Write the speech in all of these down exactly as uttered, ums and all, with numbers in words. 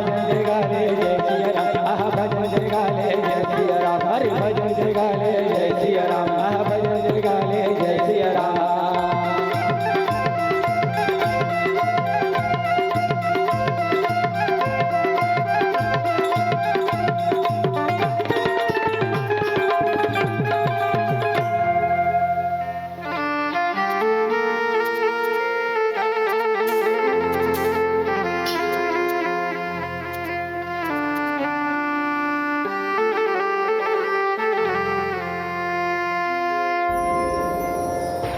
भजन जय गाले जय सिया राम, आहा भजन जय गाले जय सिया राम, अरे भजन जय गाले जय सिया राम, आहा भजन जय गाले जय सिया राम।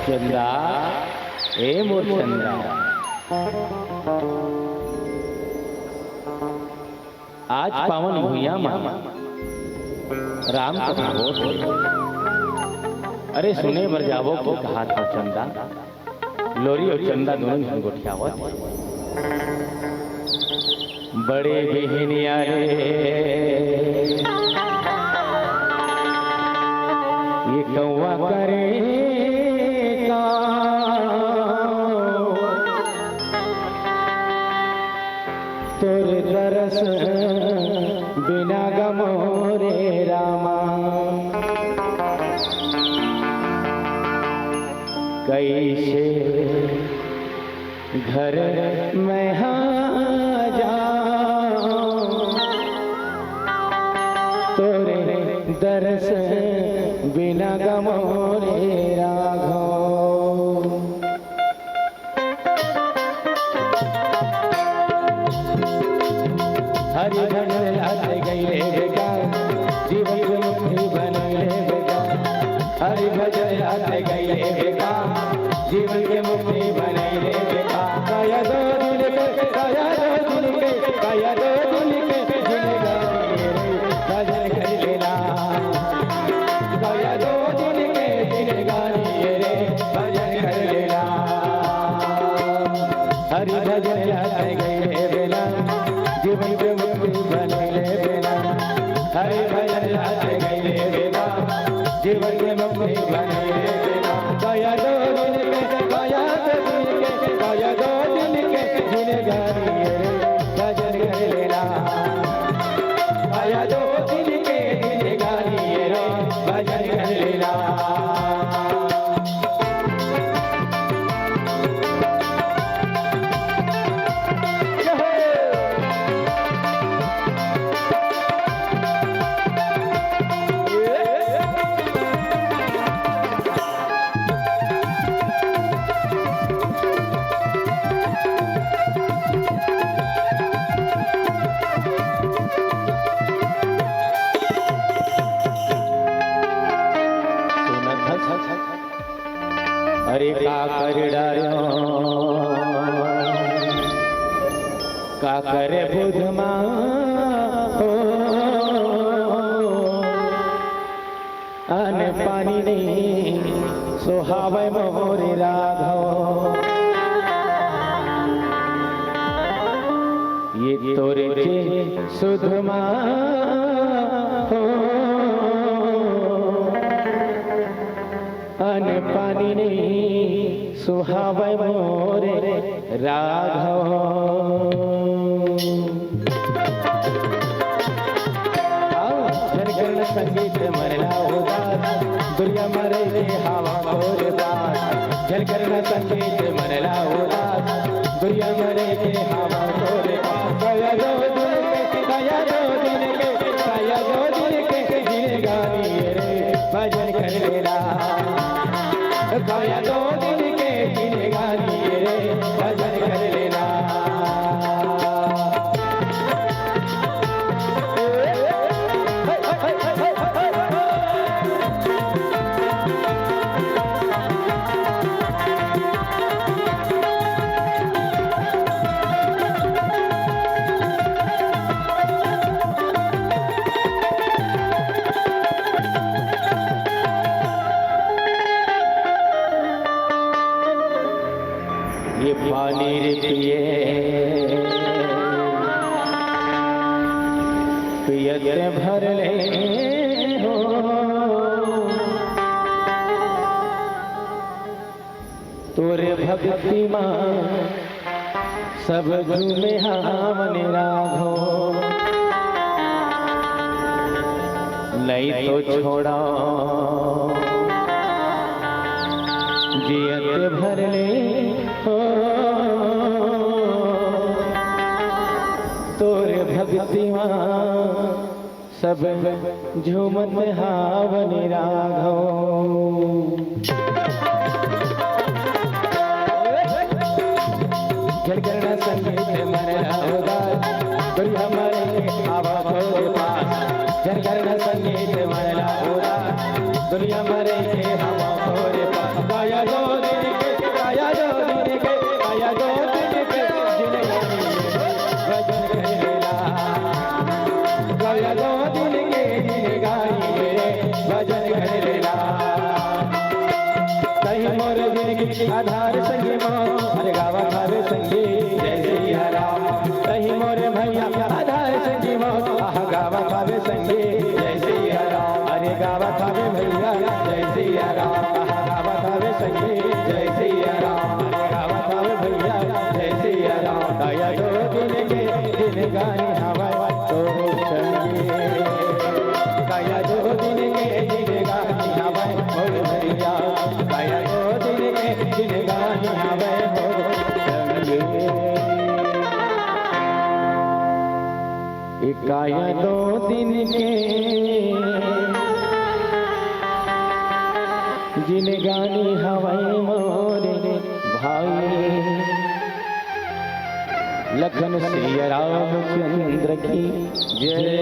चंदा, ए मोर चंदा, आज पावन भुइयां म राम कथा होत हे। अरे सुने बर जाबो कि कहात हंव चंदा। लोरी अउ चंदा दूनों झन गोठियावत हे। बड़े बिहनिया रे, ये कौवा करे का तोर दरस बिना ग मोरे रामा। कइसे घर में हा जाओ तोरे दरस बिना ग मोरे राघव। हरि भजन लात गईले बेटा, जीवन के मुक्ति बनैले बेटा। हरि भजन लात गईले बेटा, जीवन के मुक्ति बनैले बेटा। काया दो दिन के, काया दो दिन के, काया दो दिन के, जिंदगानी रे भजन कर लेना। काया दो दिन के, जिंदगानी रे भजन कर लेना। हरि भजन लात गईले बेटा, जीवन के मुक्ति बनैले बेटा। हरि भजन लात गईले बेटा, जीवन के मुक्ति बनैले बेटा। काया दो दिन के, काया दो दिन के, काया दो दिन के, जिंदगानी रे भजन कर लेना। काया दो दिन के, जिंदगानी रे भजन कर लेना। अरे का कर डारो, का करे बुध मा हो, अन्न पानी नहीं सोहावे मोरे राघव। ये तोरे के सुध मा हो, अन्न पानी नहीं सुहावे मोरे राघव। आओ, झन करन संगीत मन ला उदास, दुरिहा म रहिके हवा तोरे पास। झन करन संगीत मन ला उदास, दुरिहा म रहिके हवा तोरे पास। काया दो दिन के, काया दो दिन के, काया दो दिन के जिंदगानी रे भजन कर लेना। काया दो दिन के जिंदगानी रे भजन कर लेना। ये पानी रे पिए, पियत भर ले हो। तोरे भक्ति मा सब झूमे हावन राघो। तो छोड़ा जियत भर ले हो, तोरे भक्ति मा सब झूमत हावन राघव। जनगणना संगीत मन उदास, दुनिया मरे के आवा तोरे पास। जनगणना संगीत मन उदास, दुनिया मरे के आवा तोरे पास। गाया दो दिन के, गाया दो दिन के, गाया दो दिन के, जिंदगानी भजन कर लेला। गाया दो दिन के, जिंदगानी भजन कर लेला। तही मोर जिनगी आधार संगी मो, अरे गावा खावे संगी जय सिया राम। तही मोर भैया आधार संगी मो, आह गावा खावे संगी जय सिया राम। अरे गावा खावे भैया जय सिया राम, आह गावा खावे संगी जय सिया राम। अरे गावा खावे भैया जय सिया राम। दया दो दिन के दिन गानी हवा तो संगी। दया दो दिन के दिन गानी हवा मोर भैया। दया दो दिन के दिन गानी हवा मोर संगी। ए काया दो दिन के जिनगानी हवै मोरे भाई। लखन सिया रामचंद्र की जय।